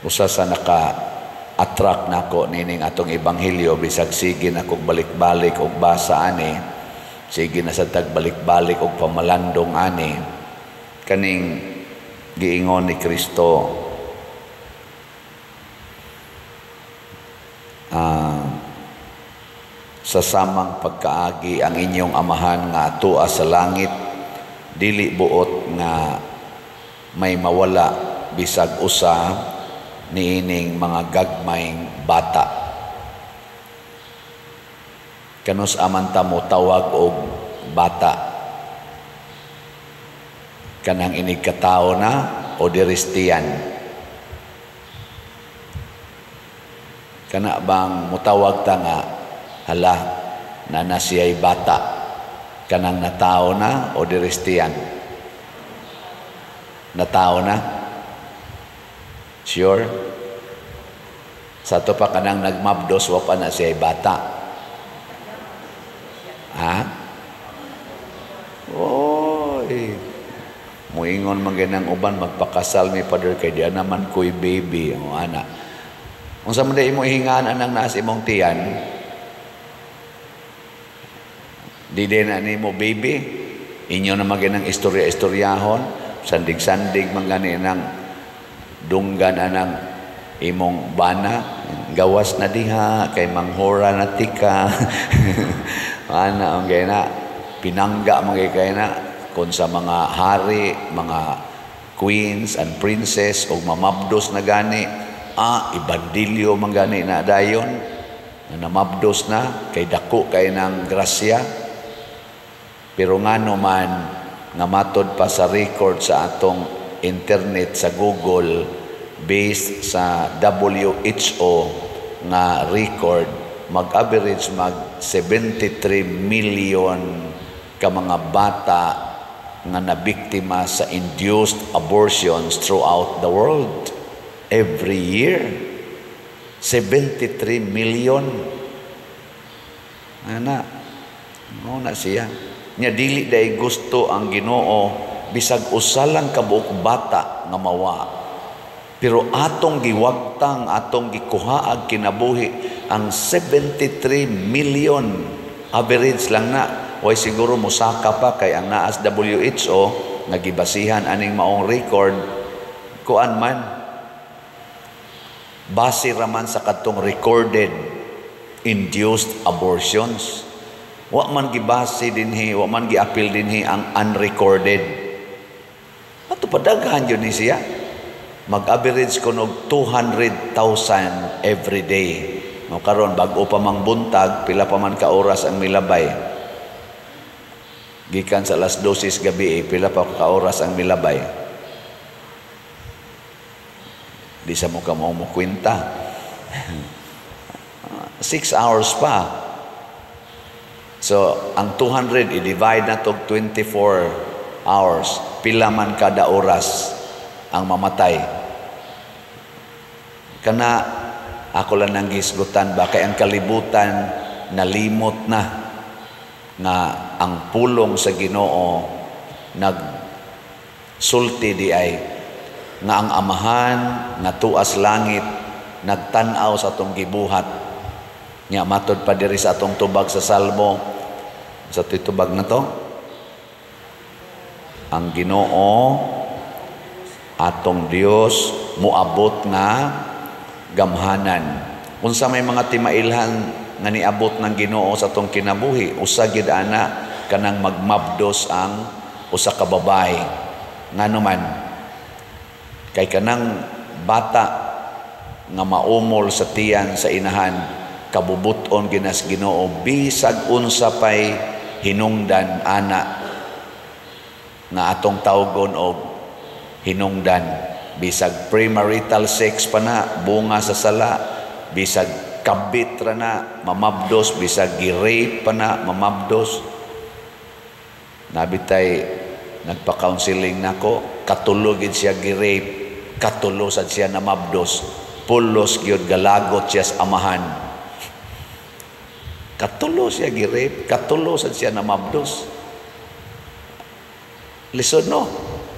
Usa sa naka-attract nako nining atong ebanghelyo, bisag sige na kog balik-balik og basa ani, sige na sa tagbalik-balik og pamalandong ani, kaning giingon ni Kristo, sa samang pagkaagi ang inyong amahan nga atua sa langit dili buot nga may mawala bisag usa niining mga gagmayng bata. Kanus aman ta mo tawag og bata? Kanang inig katao na o diristiyan? Kana bang mutawag ta nga hala na na siya'y bata, kanang natao na o diristiyan? Natao na? Sure? Sa to pa kanang nagmabdos, wa pa na siya'y bata. Ha? Oy. Muingon man ganang uban, magpakasal mi, Father, kay diya naman ko'y baby. O ana. Unsa man day imo ihingaan anang naas imong tiyan? Di din na nimo baby. Inyo na maginang istorya-istoryahon, sandig-sandig man gani nang dunggan anang imong bana, gawas na diha kay manghora na tika. Ana ang gay na pinangga man kay na kon sa mga hari, mga queens and princess og mamabdos na gani, ibandilyo man gani na dayon na namabdos na kay dako kay nang grasya. Pero ngano man nga matod pa sa record sa atong internet sa Google, based sa WHO nga record, mag-average mag 73 million ka mga bata nga nabiktima sa induced abortions throughout the world every year. 73 million. Ana, mo na siya. Nya dili day gusto ang Ginoo bisag usa lang ka buok bata nga mawa. Pero atong giwagtang, atong gikuhaag kinabuhi ang 73 million average lang na. Way siguro mosaka pa kay ang naas WHO nga gibasihan aning maong record, kuan man base raman sa kadtong recorded induced abortions. Wa man gibase dinhi, wa man giapil dinhi ang unrecorded. Ato padaghan yun ni siya. Mag-average ko og 200,000 every day. No, karon bag-o pa mang buntag, pila pa man ka oras ang milabay. Gikan sa alas 12 gabi, pila pa ka oras ang milabay. Di sa mo ka mo kwenta. 6 hours pa. So, ang 200, i-divide na to 24 hours. Pila man kada oras ang mamatay. Kana, ako lang nang gisgutan ba, kay ang kalibutan nalimot na nga ang pulong sa Ginoo nagsulti di ay nga ang amahan nga tuas langit nagtan-aw sa atong gibuhat. Nya matod pa diri sa atong tubag sa Salmo, sa titubag na to, ang Ginoo atong Dios moabot nga gamhanan. Unsa may mga timailhan nga niabot ng Ginoo sa atong kinabuhi, usa gid ana kanang magmabdos ang usa ka babae. Ngano man kay kanang bata nga maumol sa tiyan sa inahan, kabubuton ginas Ginoo bisag unsa pay hinungdan ana nga atong tawgon og hinungdan. Bisag premarital sex pa na, bunga sa sala, bisag kabit ra na, mamabdos, bisag gi-rape pa na, mamabdos. Nabitay nagpa-counseling nako, katulo gid siya gi-rape, katulo sad siya namabdos, pulos gyud galagot siya sa amahan. Katulo siya gi-rape, katulo sad siya namabdos. Lisod no,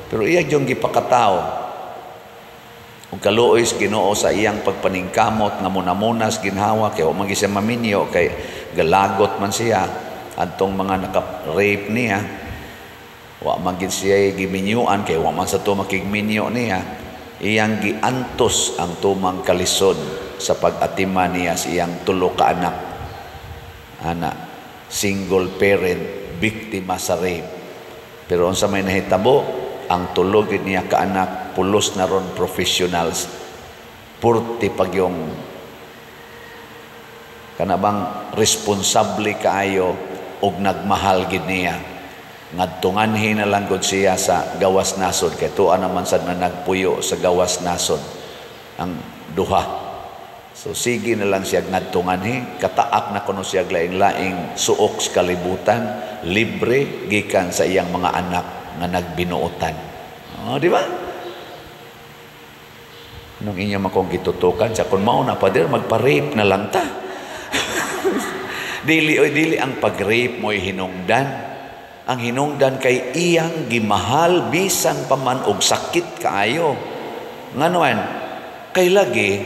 pero iya gyud gipakatao. Ug kaluoy sa Ginoo sa iyang pagpaningkamot nga munamunas ginhawa kay wa man siya maminyo, kay galagot man siya adtong mga naka-rape niya. Wa man gid siya giminyuan kay wa man sa to makigminyo niya. Iyang giantos ang tumang kalisod sa pag-atiman niya sa iyang tulo ka anak. Ana, single parent, biktima sa rape. Pero unsa may nahitabo, ang tulo gid niya ka anak pulos na ron professionals. Purti pag yung kana bang responsable kaayo og nagmahal gid niya. Ngadtunganhi na lang gud siya sa gawas nasod kay tuwa naman sad na nagpuyo sa gawas nasod ang duha. So sige na lang siya ngadtunganhi, kataak na kuno siya laing-laing suok sa kalibutan, libre gikan sa iyang mga anak nga nagbinuotan. Oh, di ba? Nung inyo makong gitutukan sa kung mao na, pader, magpa-rape na lang ta. Dili oy, dili ang pag-rape mo'y hinungdan. Ang hinungdan kay iyang gimahal bisan pa man og sakit kaayo. Nganuan, kay lagi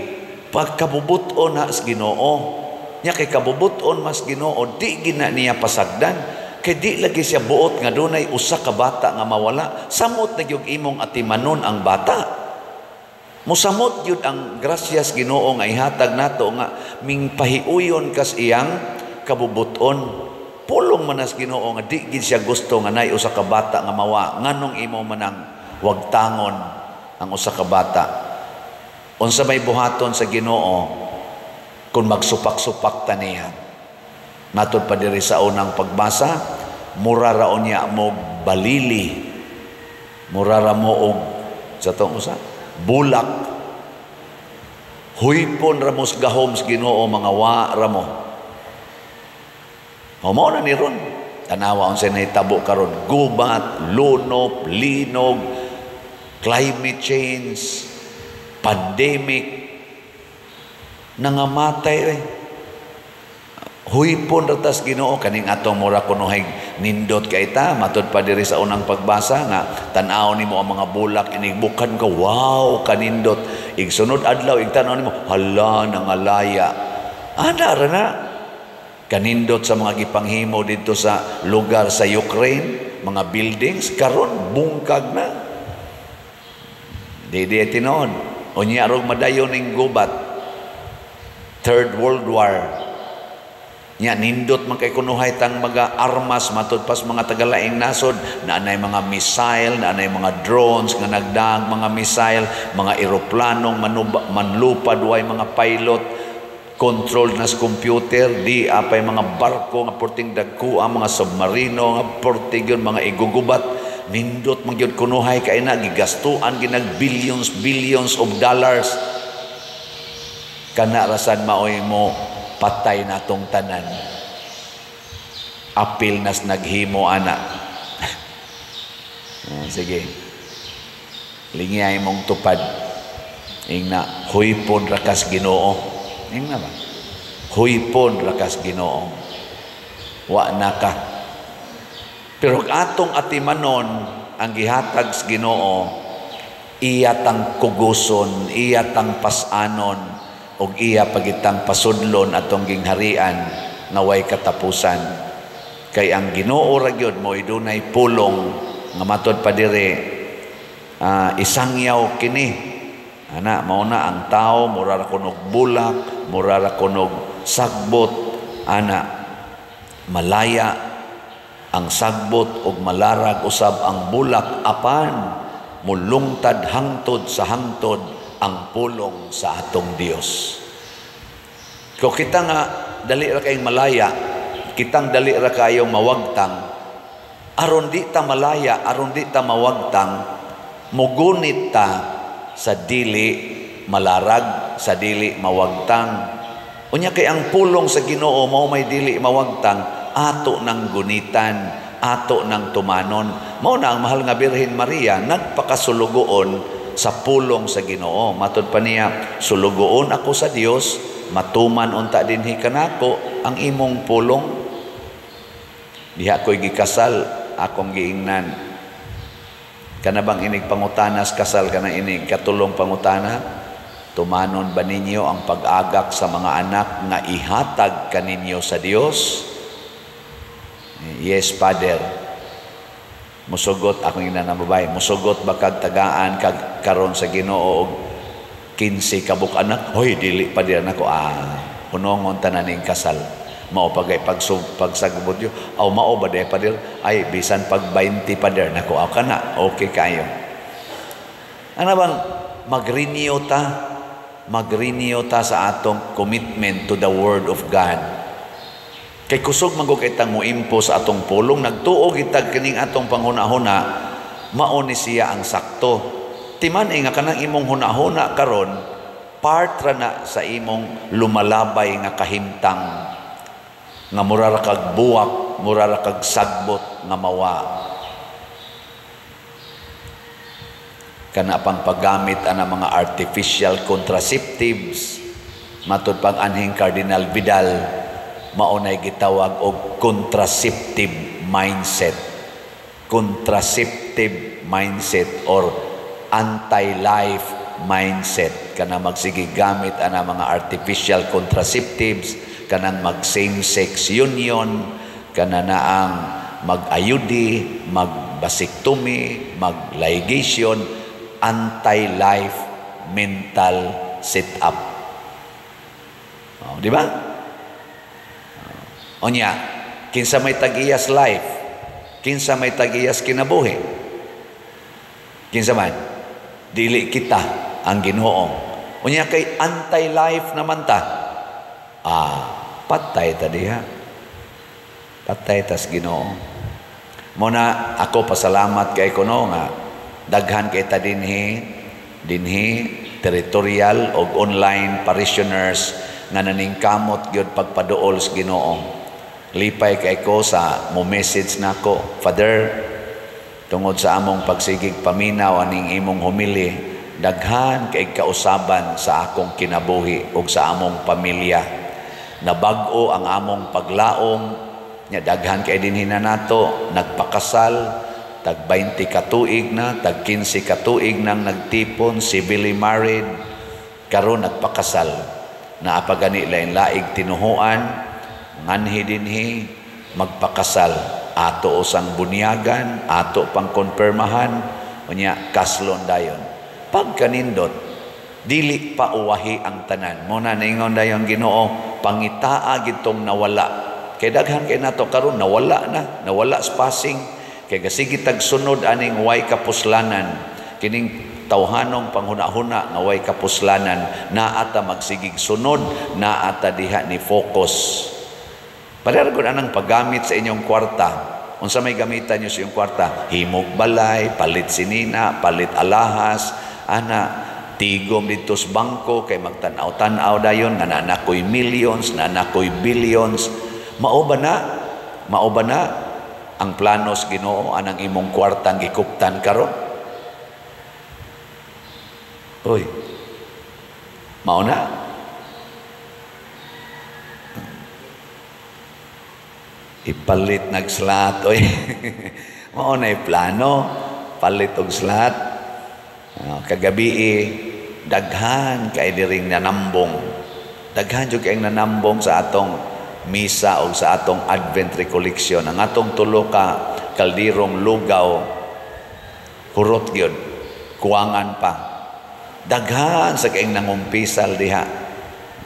pagkabubuton na sa Ginoo. Nya kay kabubuton mas Ginoo, di gina niya pasagdan. Kay di lagi siya buot nga dunay usa ka bata nga mawala. Samot na gyud imong atimanon ang bata. Musamot gyud ang grasyas Ginoo nga ihatag nato nga mingpahiuyon kas iyang kabubuton. Pulong man as Ginoo nga di gid siya gusto nga nay usa ka bata nga mawa. Nganong imo manang wagtangon ang usa ka bata? Unsa may buhaton sa Ginoo kung magsupak-supak ta niya? Matod pa diri sa unang pagbasa, mura ra unya mo balili, mura ra mo og sa tong usa bulak. Huypon ra mo sa gahom sa Ginoo, mga wa ra mo. O mao na ni ron. Tanawa unsa nahitabo karon, gubat, lunop, linog, climate change, pandemic, nangamatay eh. Huypon ra tas Ginoo kaning atong mura kunuhay nindot kay ta. Matod pa diri sa unang pagbasa nga tan-aw nimo ang mga bulak inigbukan ka, wow, kanindot. Igsunod adlaw igtan-aw nimo, hala, nangalaya. Ana ra na kanindot sa mga gipanghimo didto sa lugar sa Ukraine, mga buildings karon bungkag na. Di di tinuod. Unya rog madayon ning gubat, Third World War. Nya nindot man kay kunuhay tang mga armas matud pas mga tagalaing nasod, naanay mga missile, naanay mga drones nga nagdaag mga missile, mga eroplanong manlupad way mga pilot, control na sa computer, di apay mga barko nga porting dagko, ang mga submarino nga porting yun, mga igugubat. Nindot man gyud kunuhay kay na gigastuan ginag billions billions of dollars. Kana rasan maoy mo patay natong tanan. Apil nas naghimo ana. Sige. Lingiyay mong tupad. Ingna huypon rakas Ginoo. Ingna ba? Huypon rakas Ginoo. Wa na ka. Pero atong atimanon ang gihatag sa Ginoo, iya tang kuguson, iya tang pasanon, og iya pagitang pasudlon atong gingharian nga way katapusan. Kay ang Ginoo ra gyud mo'y dunay pulong nga matod pa diri, isangyaw kini. Ana, mao na ang tao mura ra kunog bulak, mura ra kunog sagbot. Ana, malaya ang sagbot og malarag usab ang bulak, apan mulungtad hangtod sa hangtod ang pulong sa atong Dios. Kung kita nga dali ra kayong malaya, kitang dali ra kayong mawagtang, aron di ta malaya, aron di ta mawagtang, mugunit ta sa dili malarag, sa dili mawagtang. Unya kay ang pulong sa Ginoo mao may dili mawagtang, ato nang gunitan, ato nang tumanon. Mao na ang mahal nga Birhen Maria nagpakasulugoon sa pulong sa Ginoo. Matod pa niya, sulugoon ako sa Dios, matuman unta dinhi kanako ang imong pulong. Diha ko'y gikasal, akong giingnan. Kana bang inig pangutanas kasal, kana inig katulong pangutana? Tumanon ba ninyo ang pag-agak sa mga anak nga ihatag kaninyo sa Dios? Yes, Father. Musugot akong ina na babae. Musugot ba kag tagaan kag karon sa Ginoo og 15 ka buok anak? Hoy, dili pa di nako. Ah, hunongon tanan ning kasal. Mao pagay pagsagbot yo. Aw, mao ba di, Pader? Ay, bisan pag 20, Pader, nako. Aw, kana okay kayo. Ano bang mag-renew ta? Mag-renew ta sa atong commitment to the Word of God. Kay kusog man gud kay tang moimpo sa atong pulong, nagtuo kita kining atong panghuna-huna, mao ni siya ang sakto. Timan nga kanang imong huna-huna karon part ra na sa imong lumalabay nga kahimtang nga mura ra kag buwak, mura ra kag sagbot nga mawa. Kana pang paggamit ana mga artificial contraceptives, matud pang anhing Cardinal Vidal, mao nay gitawag og contraceptive mindset. Contraceptive mindset or anti-life mindset. Kana magsige gamit ana mga artificial contraceptives, kanang mag same-sex union, kana na ang mag-IUD, mag-vasectomy, mag-ligation, anti-life mental setup. Oh, di ba? Onya, kinsa may tag-iyas life? Kinsa may tag-iyas kinabuhi? Kinsa man? Dili kita ang Ginoo. Unya kay anti-life naman ta. Ah, patay ta diha. Patay tas Ginoo. Muna ako pasalamat kay kuno nga daghan kay ta dinhi territorial og online parishioners nga naningkamot gyud pagpaduol sa Ginoo. Lipay kay ko sa mo message nako, "Father, tungod sa among pagsigig paminaw aning imong homily, daghan kay kausaban sa akong kinabuhi ug sa among pamilya. Nabag-o ang among paglaom nya." Daghan kay dinhi na nato nagpakasal, tag 20 ka tuig na, tag 15 ka tuig nang nagtipon, civilly married, karon nagpakasal. Naa pa gani lain laig tinuhuan, nganhi dinhi magpakasal, ato usang bunyagan, ato pang konpirmahan, unya kaslon dayon. Pagkanindot, dili pa uwahi ang tanan. Mo na ningon dayon Ginoo, pangitaa gitong nawala. Kay daghan kay nato karon nawala na, nawala sa passing. Kay gasigi tag sunod aning way kapuslanan, kining tawhanong panghuna-huna nga way kapuslanan, naa ta magsigig sunod, naa ta diha ni focus. Pareha gud anang paggamit sa inyong kwarta. Unsa may gamitan niyo sa inyong kwarta? Himog balay, palit sinina, palit alahas, ana, tigom dito sa bangko kay magtan-aw-tan-aw dayon nga naa koy millions, naa koy billions. Mao ba na? Mao ba na ang planos Ginoo anang imong kwartang gikuptan karon? Uy. Mao na? Ipalit nag-slot, oy. Mao na plano, palit og slot. Kagabi daghan kay diring nanambong. Daghan jud kay nanambong sa atong misa o sa atong Advent recollection. Ang atong tulo ka kaldirong lugaw, hurot gyud, kuwangan pa. Daghan sa kaing nangumpisal diha.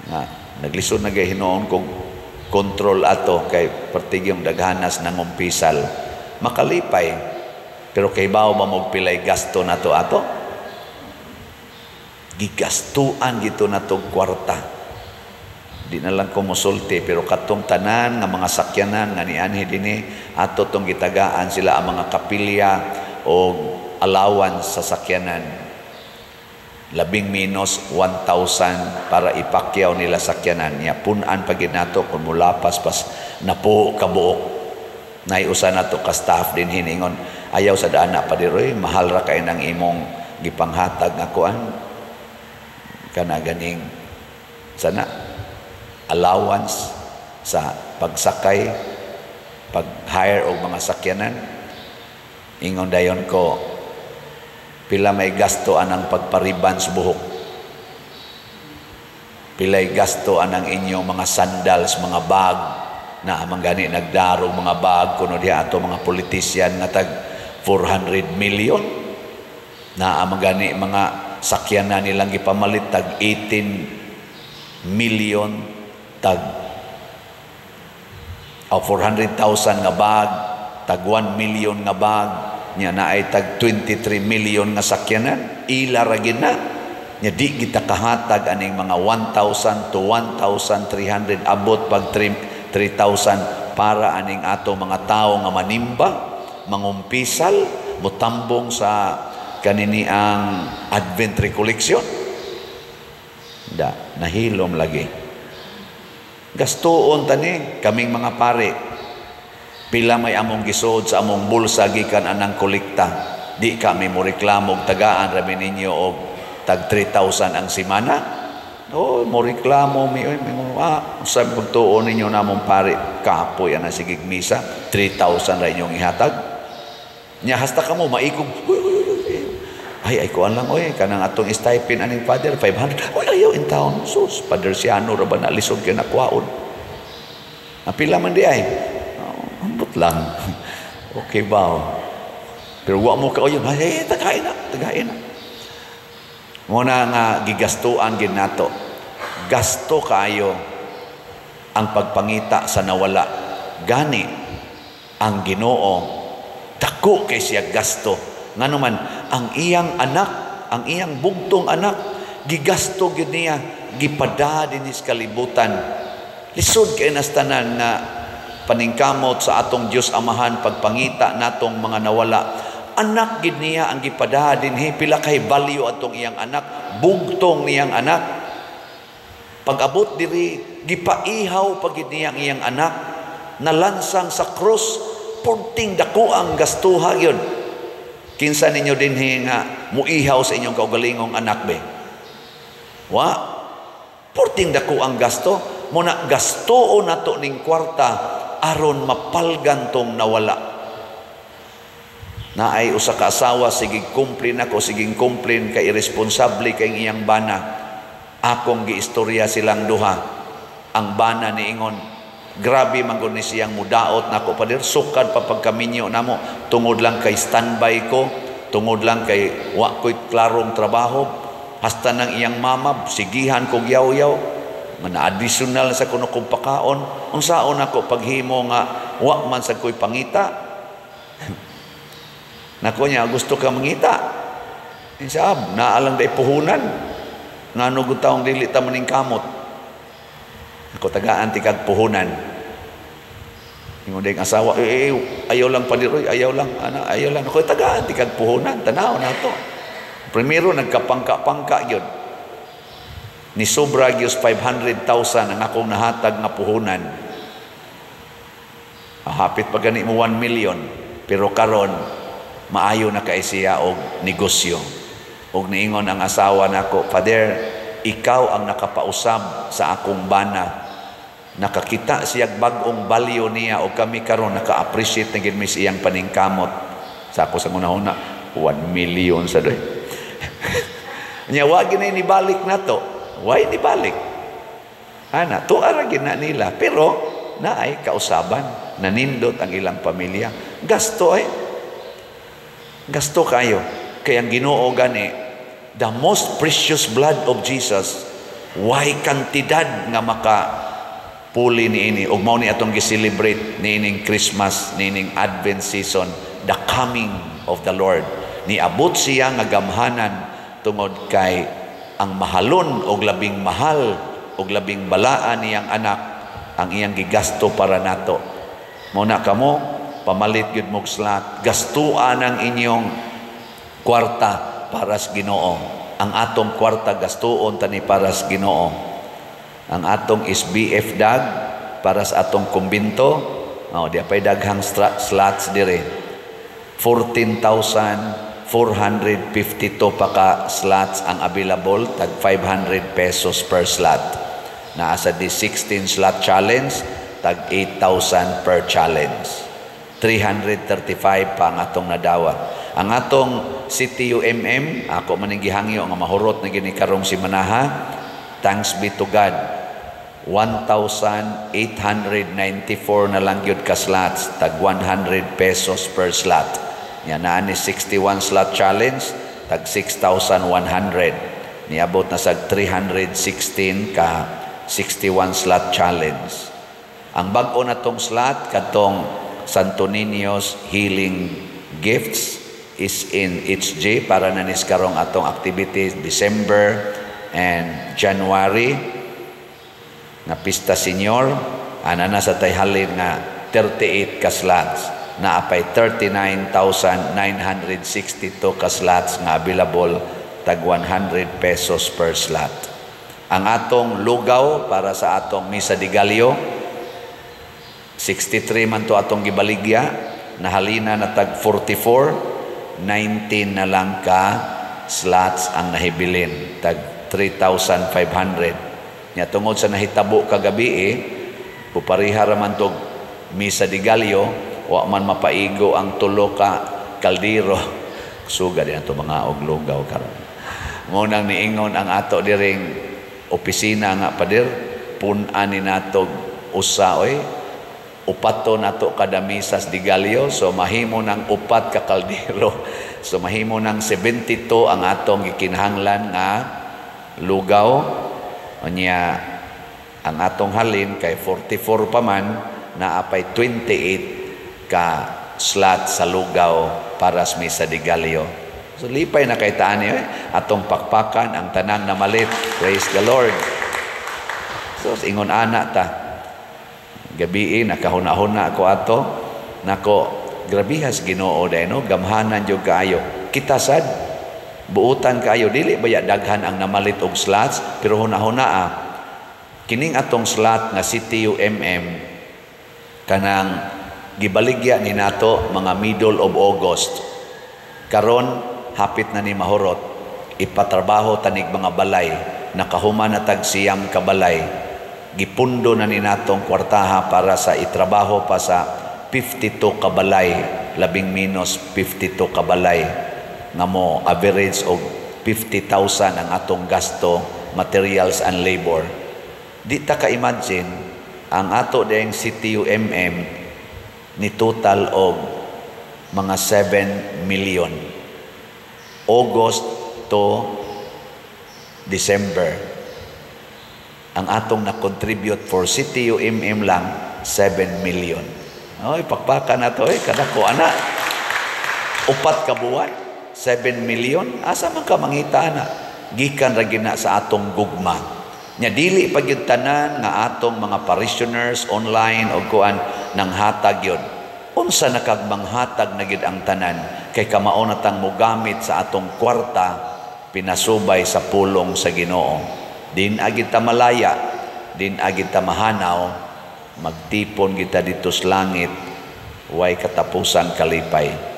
Nga naglisod na gay hinuon kog control ato kay pertigyong daghanas nangumpisal. Makalipay, pero kay bawo ba mo pilay gasto nato ato? Gigastuan gito nato kwarta. Di na lang ko mosulti, pero katong tanan nga mga sakyanan nga nianhi dinhi ato tong gitagaan sila ang mga kapilya o allowance sa sakyanan. Labing minus 1,000 para ipakyaw nila sakyanan niya. Punan pa gid nato kung mulapas pas napo kabuok. Naiusa nato ka staff din hiningon, ayaw sa daan na padiroy, mahal ra kay nang imong gipanghatag nga kuan kana ganing sana allowance sa pagsakay, pag-hire og mga sakyanan. Ingon dayon ko, pila may gasto anang pagpariban sa buhok? Pilay gasto anang inyong mga sandals, mga bag, na man gani nagdarog mga bag kuno diha ato mga politician nga tag 400 million, na man gani mga sakyan na nilang gipamalit tag 18 million, tag 400,000 nga bag, tag 1 million nga bag nya, naay tag 23 million nga sakyanan. Ila ra gid na nya. Di kita kahatag aning mga 1,000 to 1,300, abot pag 3,000 para aning ato mga tao nga manimba, mangumpisal, mutambong sa kanini ang Advent recollection. Da nahilom lagi. Gastuon tani kaming mga pare. Pila may among gisod sa among bulsa gikan anang kolekta. Di kami mo reklamo og tagaan ra ninyo og tag 3,000 ang simana. Oh, mo reklamo mi oy, ah, sa pagtuon ninyo namong pare, kapoy ana sigig misa, 3,000 ra inyong ihatag. Nya hasta kamo maikog. Uy, uy, uy, uy. Ay, ay kuan lang oy, kanang atong stipend aning father 500. Oy, ayaw in town. Sus, Father Siano ra ba na, lisod kay nakwaon. Napila man di ay. Oh, ambot lang. Okay ba? Oh? Pero wa mo ka yun. Ay, tagain na, tagain na. Muna nga gigastuan gid nato. Gasto kaayo ang pagpangita sa nawala. Gani ang Ginoo, dako kay siya gasto. Ngano man ang iyang anak, ang iyang bugtong anak, gigasto gyud niya, gipada dinhi sa kalibutan. Lisod kay nas tanan nga paningkamot sa atong Dios Amahan pagpangita natong mga nawala. Anak gid niya ang gipada dinhi. Pila kay value atong iyang anak, bugtong niyang anak. Pag-abot diri, gipaihaw pa gid niya ang iyang anak, nalansang sa krus. Porting dako ang gastuha yun. Kinsa ninyo dinhi nga muihaw sa inyong kaugalingong anak be? Wa. Porting dako ang gasto. Muna gastuon nato ning kwarta aron mapalgan tong nawala. Naay usa ka asawa, sige kumplin ako, sige kumplin kay irresponsable kay iyang bana. Akong giistorya silang duha. Ang bana niingon, grabe man gud ni siyang mudaot nako, pader, sukad pa pagkaminyo namo, tungod lang kay standby ko, tungod lang kay wa ko'y klarong trabaho. Hasta nang iyang mama sigihan kog yaw-yaw man additional sa kuno kong pakaon. Unsaon ako paghimo nga wa man sad ko'y pangita? Nako niya, gusto ka mangita. Insaab, naalang day puhunan. Ngano gud taong dili ta maning kamot. Ako, tagaan ti kag puhunan. Ingon ding asawa, eh, eh, ayaw lang padiroy, ayaw lang, ana, ayaw lang. Ako, tagaan ti kag puhunan, tanaw na to. Primero, nagkapangka-pangka yun. Ni sobra gyud 500,000 ang akong nahatag nga puhunan. Hapit pa gani mo 1 million. Pero karon maayo na kay siya og negosyo. Og niingon ang asawa nako, "Father, ikaw ang nakapausab sa akong bana." Nakakita siya bag-ong value niya og kami karon naka-appreciate na gid mi sa iyang paningkamot. Sa ako sa hunahuna, 1 million sa doy. Nya wa gid na nibalik nato. Why nibalik? Ana, tuara gid na nila, pero naay kausaban, nanindot ang ilang pamilya. Gasto ay. Gasto kayo. Kaya ang Ginoo gani, the most precious blood of Jesus, why kantidad nga maka puli niini. Ug mao ni atong gi-celebrate niining Christmas, niining Advent season, the coming of the Lord. Niabot siya nga gamhanan tungod kay ang mahalon og labing mahal og labing balaan niyang anak ang iyang gigasto para nato. Mao na kamo, pamalit gyud mog slot, gastuan ang inyong kwarta para sa Ginoo. Ang atong kwarta gastuon tani para sa Ginoo. Ang atong SBF dag para sa atong kumbinto, oh, di pay daghang slots dire. 14,452 pa ka slots ang available, tag 500 pesos per slot. Naa sa di 16 slot challenge, tag 8,000 per challenge. 335 pa ang atong nadawat. Ang atong CTUMM, ako man gihangyo nga mahurot na gini karong simanaha. Thanks be to God, 1,894 na lang gyud ka slots, tag 100 pesos per slot. Nya naa ni 61 slot challenge, tag 6,100. Niabot na sa 316 ka 61 slot challenge. Ang bag-o na tong slot kadtong Santo Niño's Healing Gifts is in HG para na nis karong atong activities December and January nga Pista Senior. Ana na sa tay halin nga 38 ka slots, naapay 39,962 ka slots nga available, tag 100 pesos per slot. Ang atong lugaw para sa atong Misa de Gallo, 63 man to atong gibaligya, nahalina na tag 44, 19 na lang ka slots ang nahibilin, tag 3,500. Nya tungod sa nahitabo kagabi eh, pupariha ra man tog Misa de Gallo, wa man mapaigo ang tulo ka kaldero. Suga din ato mga og lugaw karon. Mo nang niingon ang ato diring opisina nga, "Pader, pun-an ni natog usa oy, upat to nato kada Misas de Gallo." So mahimo ng upat ka kaldero, so mahimo ng 72 ang atong gikinahanglan nga lugaw. Unya ang atong halin kay 44 pa man, naapay 28 ka slot sa lugaw para sa Misa de Gallo. So lipay na kay taan eh. Atong pakpakan ang tanang namalit. Praise the Lord. So ingon ana ta. Gabi nakahuna-huna ako ato. Nako, grabihas Ginoo dai no, gamhanan jud kaayo. Kita sad buutan kaayo, dili baya daghan ang namalit og slots, pero huna-huna ah. Kining atong slot nga CTUMM, kanang gibaligya ni nato mga middle of August. Karon hapit na ni mahurot. Ipatrabaho tanig mga balay, nakahuman na tag 9 ka balay. Gipundo na ni natong kwartaha para sa itrabaho pa sa 52 ka balay, labing minus 52 ka balay nga mo average og 50,000 ang atong gasto, materials and labor. Di ta ka-imagine ang ato ding CTUMM ni total og mga 7 million. August to December, ang atong na-contribute for CTUMM lang, 7 million. Oy, pakpakan na to, eh, kadako ana. 4 ka buwan, 7 million. Asa man ka mangita na? Gikan ra gina sa atong gugma. Nya dili pa gyud tanan nga atong mga parishioners online o kuan nang hatag yun. Unsa na kag manghatag na gyud ang tanan kay kamao na tang mogamit sa atong kwarta pinasubay sa pulong sa Ginoo. Din agid ta malaya, din agid ta mahanaw, magtipon kita dito sa langit, way katapusan kalipay.